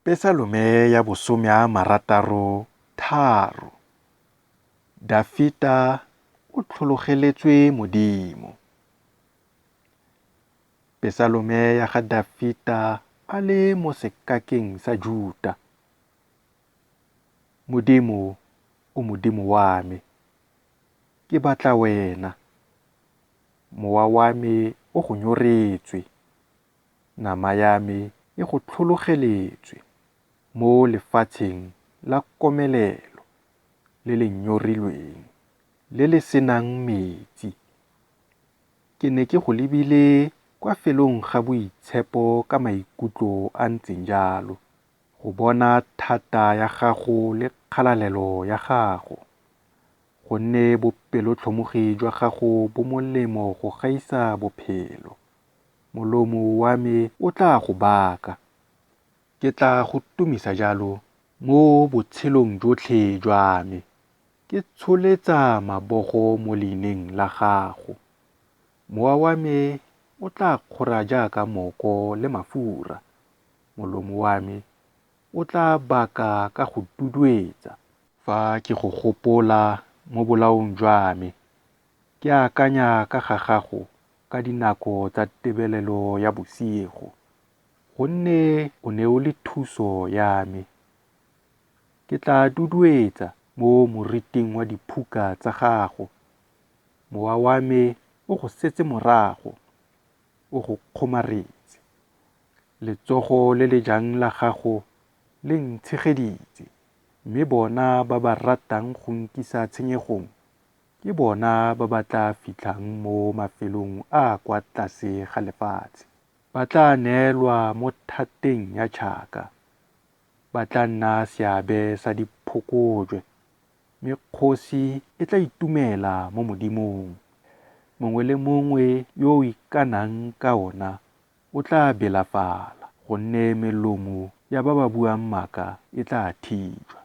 Pesalome ya bosomeamarataro tharo. Dafita o tlhologeletswe Modimo. Pesalome ya ga Dafita a le mo sekakeng sa Juta. Modimo, o Modimo wa me, ke batla wena, mowa wa me o go nyoretswe, nama ya me e go tlhologeletswe, mo lefatsheng la komelelo le le nyorilweng, le le se nang metsi. Ke ne ke go lebile kwa felong ga boitshepo ka maikutlo a ntseng jalo, go bona thata ya gago le kgalalelo ya gago. Gonne bopelotlhomogi jwa gago bo molemo go gaisa bophelo, molomo wa me o tla go baka. Ke tla go tumisa jalo mo botshelong jotlhe jwa me, ke tsholetsa mabogo mo leineng la gago. Mowa wa me o tla kgora jaaka moko le mafura, molomo wa me o tla baka ka go duduetsa, fa ke go gopola mo bolaong jwa me, ke akanya ka ga gago ka dinako tsa tebelelo ya bosigo. Gonne o ne o le thuso ya me, ke tla duduetsa mo moriting wa diphuka tsa gago. Mowa wa me o go setse morago, o go kgomaretse, letsogo le le jang la gago le ntshegeditse. Mme bona ba ba ratang go nkisa tshenyegong ke bona ba ba tla fitlhang mo mafelong a a kwa tlase ga lefatshe. Ba tla neelwa mo thateng ya tšhaka, ba tla nna seabe sa diphokojwe. Mme kgosi e tla itumela mo Modimong, mongwe le mongwe yo o ikanang ka ona o tla belafala, gonne melomo ya ba ba buang maaka e tla thijwa.